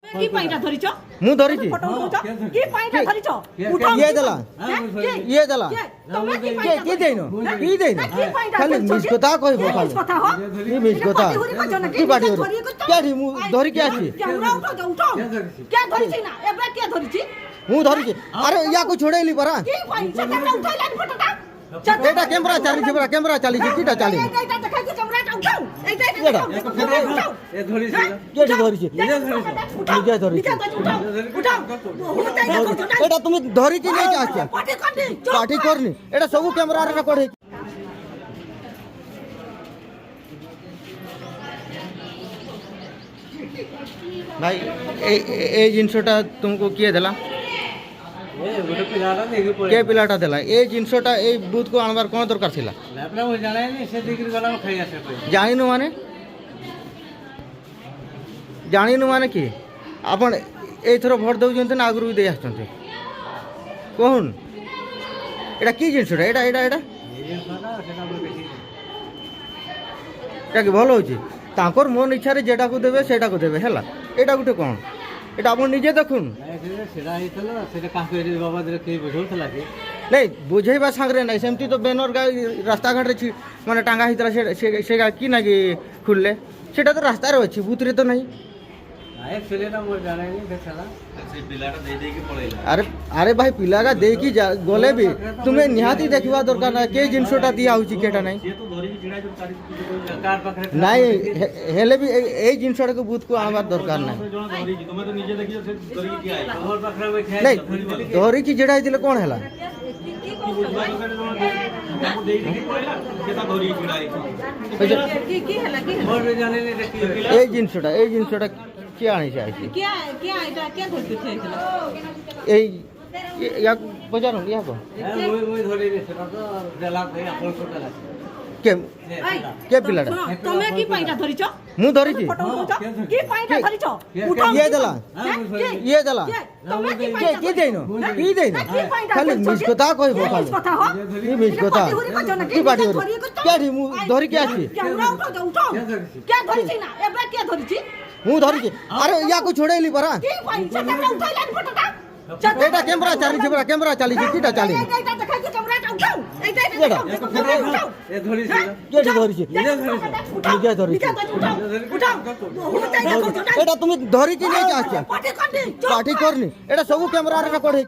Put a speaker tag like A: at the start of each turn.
A: କି ପାଇଁଟା ଧରିଛ?
B: ମୁଁ ଧରିଛି।
A: ଫଟୋ ଉଠଉଛ କି ପାଇଁଟା ଧରିଛ? ଉଠାଅ।
B: ଇଏ ଦେଲା।
A: ହେଁ? କିଏ?
B: ଇଏ ଦେଲା।
A: କିଏ? ତମେ କି
B: କିଏ
A: ପାଇଁଟା
B: କିଏ ଦେଇନ? କି ଦେଇନ?
A: ନା, କି ପାଇଁଟା
B: ଖାଲି
A: ଧରିଛ?
B: ମିଛ କଥା କହିବ।
A: କି
B: ଖାଲି
A: ମିଛ କଥା ହୋ?
B: କି ମିଛ କଥା?
A: ପାଟି ହୁରି କରିଛ ନା?
B: କି ପାଟି ହୁରି?
A: ଧରିକି କରିଛ?
B: କେଠି ମୁଁ ଧରିକି ଆସିଛି।
A: କ୍ୟାମେରା ଉଠାଉଛ, ଉଠାଅ। କିଏ ଧରିଛି ନା ଏବେ କିଏ ଧରିଛି?
B: ମୁଁ ଧରିଛି। ଆରେ, ୟାକୁ ଛୁଡ଼େଇଲି ପରା।
A: କି ପାଇଁ ସେ କ୍ୟାମେରା ଉଠାଇଲାନି ଫଟୋଟା?
B: ଏଇଟା କ୍ୟାମେରା ଚାଲିଛି ପରା, କ୍ୟାମେରା ଚାଲିଛି। କିଟା ଚାଲିଛି?
A: ଏଇଟା ଦେଖାଇଛି, କ୍ୟାମେରାଟା ଉଠାଉ। ଏଇଟା
B: ଏଇଟା।
A: ଉଠାଉ।
B: କେଠି ଧରିଛି? ନିଜେ ଧରିଛି। ଏଇଟା তুমি ଧରିକି ନେଇକି ଆସିଛ। ପାଟି କରନି। ଏଇଟା ସବୁ କ୍ୟାମେରାରେ ରେକର୍ଡ ହେଇଛି। ଭାଇ, ଏଇ ଏଇ ଜିନିଷଟା ତୁମକୁ କିଏ ଦେଲା?
C: ଗୋଟେ ପିଲାଟା ନେଇକି ପଳେଇ।
B: କେ ପିଲାଟା ଦେଲା? ଏଇ ଜିନିଷଟା ଏଇ ବୁଥକୁ ଆଣିବାର କ'ଣ ଦରକାର ଥିଲା?
C: ନା, ମୁଁ ଜାଣେନି। ସେ ଦେଇକିରି ଗଲା, ମୁଁ ଖାଇ ଆସିବା ପାଇଁ।
B: ଜାଣିନୁ ମାନେ? ଜାଣିନୁ ମାନେ କି? ଆପଣ ଏଇଥର ଭୋଟ ଦେଉଛନ୍ତି ନା ଆଗରୁ ବି ଦେଇ ଆସିଛନ୍ତି? କହୁନ୍, ଏଇଟା କି ଜିନିଷଟା? ଏଇଟା
C: ଏଇ ଜିନିଷଟା ସେଟା ମୁଁ ଦେଖିନି।
B: ଏଇଟା କି ଭଲ ହେଉଛି? ତାଙ୍କର ମନ ଇଚ୍ଛାରେ ଯେଟାକୁ ଦେବେ ସେଇଟାକୁ ଦେବେ। ହେଲା, ଏଇଟା ଗୋଟେ କ'ଣ? ଏଇଟା ଆପଣ ନିଜେ ଦେଖୁନ୍।
C: ନାଇଁ, ସେଟା ହେଇଥିଲା, ସେଟା କାହାକୁ ଏ ବାବଦରେ କେହି ବୁଝଉଥିଲା କି?
B: ନାଇଁ, ବୁଝେଇବା ସାଙ୍ଗରେ ନାଇଁ। ସେମିତି ତ ବ୍ୟାନର ଗାଁ ରାସ୍ତାଘାଟରେ ମାନେ ଟାଙ୍ଗା ହେଇଥିଲା। ସେ କି ନାକି ଖୋଲିଲେ? ସେଟା ତ ରାସ୍ତାରେ ଅଛି, ବୁଥରେ ତ ନାହିଁ।
C: ନାଇଁ, ଥିଲେ ମୁଁ ଜାଣେନି, ସେ ଥିଲା।
D: ସେ ପିଲାଟା ଦେଇ ଦେଇକି ପଳେଇଲା।
B: ଆରେ ଆରେ ଭାଇ, ପିଲାଟା ଦେଇକି ଗଲେ ବି ତୁମେ ନିହାତି ଦେଖିବା ଦରକାର ନା କେ ଜିନିଷଟା ଦିଆ ହଉଛି, କେଟା ନାହିଁ।
D: ସିଏ ତ ଧରିକି ଛିଡ଼ା ହେଇଛି ଚାରି।
C: କାହାର ପାଖରେ?
B: ନାଇଁ, ହେଲେ ବି ଏଇ ଜିନିଷଟାକୁ ବୁଥକୁ ଆଣିବାର ଦରକାର ନାହିଁ।
D: ଜଣ ଧରିକି, ତୁମେ ତ ନିଜେ ଦେଖିଛ, ସେ ଧରିକି ଠିଆ ହେଇଛି।
C: ତମର ପାଖରେ ମୁଁ ଠିଆ
B: ନାଇଁ,
C: ହେଇଛି।
B: ଧରିକି ଛିଡ଼ା ହେଇଥିଲେ କ'ଣ ହେଲା?
D: ବୁଝିବା ଦରକାର, ଜଣ ତାକୁ ଦେଇ ଦେଇକି ପଳେଇଲା, ସେ ତା ଧରିକି ଛିଡ଼ା ହେଇଛି।
A: କି ହେଲା, କି ହେଲା?
C: ମୋର ବି ଜାଣିନି ଏଟା କି।
B: ଏଇ ଜିନିଷଟା କିଏ ଆଣିଛି ଆଇଛି?
A: କିଏ କିଏ ଏଇଟା କିଏ ଧରିକି ହେଇଥିଲା?
B: ଏଇ ୟାକୁ ପଚାରୁন, ୟାକୁ।
C: ମୁଇଁ ମୁଇଁ ଧରିନି, ସେଟା ତ ଦେଲା ଆପଣଙ୍କୁ ଦେଲା।
B: କେ କେ ପିଲାଟା?
A: ଶୁଣ, ତମେ କି ପାଇଁଟା ଧରିଛ?
B: ମୁଁ ଧରିଛି।
A: ଫଟୋ ଉଠଉଛ କି ପାଇଁଟା ଧରିଛ? ଉଠାଅ।
B: ଇଏ ଦେଲା।
A: କିଏ?
B: ଇଏ ଦେଲା।
A: କିଏ? ତମେ କି
B: କିଏ
A: ପାଇଁଟା?
B: କିଏ ଦେଇନ? କି ଦେଇନ?
A: ନା, କି ପାଇଁଟା
B: ଖାଲି
A: ଧରିଛ?
B: ମିଛ କଥା କହିବ।
A: କି
B: ଖାଲି
A: ମିଛ କଥା ହୋ?
B: କି ମିଛ କଥା?
A: ପାଟି ହୁରି କରିଛ ନା?
B: କି ପାଟି ହୁରି?
A: ଧରିକି କରିଛ?
B: କେଠି ମୁଁ ଧରିକି ଆସିଛି।
A: କ୍ୟାମେରା ଉଠାଉଛ, ଉଠାଅ। କିଏ ଧରିଛି ନା ଏବେ କିଏ ଧରିଛି?
B: ମୁଁ ଧରିଛି। ଆରେ, ୟାକୁ ଛୁଡ଼େଇଲି ପରା।
A: କି ପାଇଁ ସେ କ୍ୟାମେରା ଉଠାଇଲାନି ଫଟୋଟା?
B: ଏଇଟା କ୍ୟାମେରା ଚାଲିଛି ପରା, କ୍ୟାମେରା ଚାଲିଛି। କିଟା ଚାଲିଛି?
A: ଏଇଟା ଦେଖାଇଛି, କ୍ୟାମେରାଟା ଉଠାଉ। ଏଇଟା
B: ଏଇଟା।
A: ଉଠାଉ।
C: ଏ ଧରିଛି।
B: କେଠି ଧରିଛି? ନିଜେ ଧରିଛି।
A: ଉଠାଉ।
B: ଏଇଟା তুমি ଧରିକି ନେଇକି ଆସିଛ। ପାଟି କରନି। ଏଇଟା ସବୁ କ୍ୟାମେରାରେ ରେକର୍ଡ ହେଇଛି।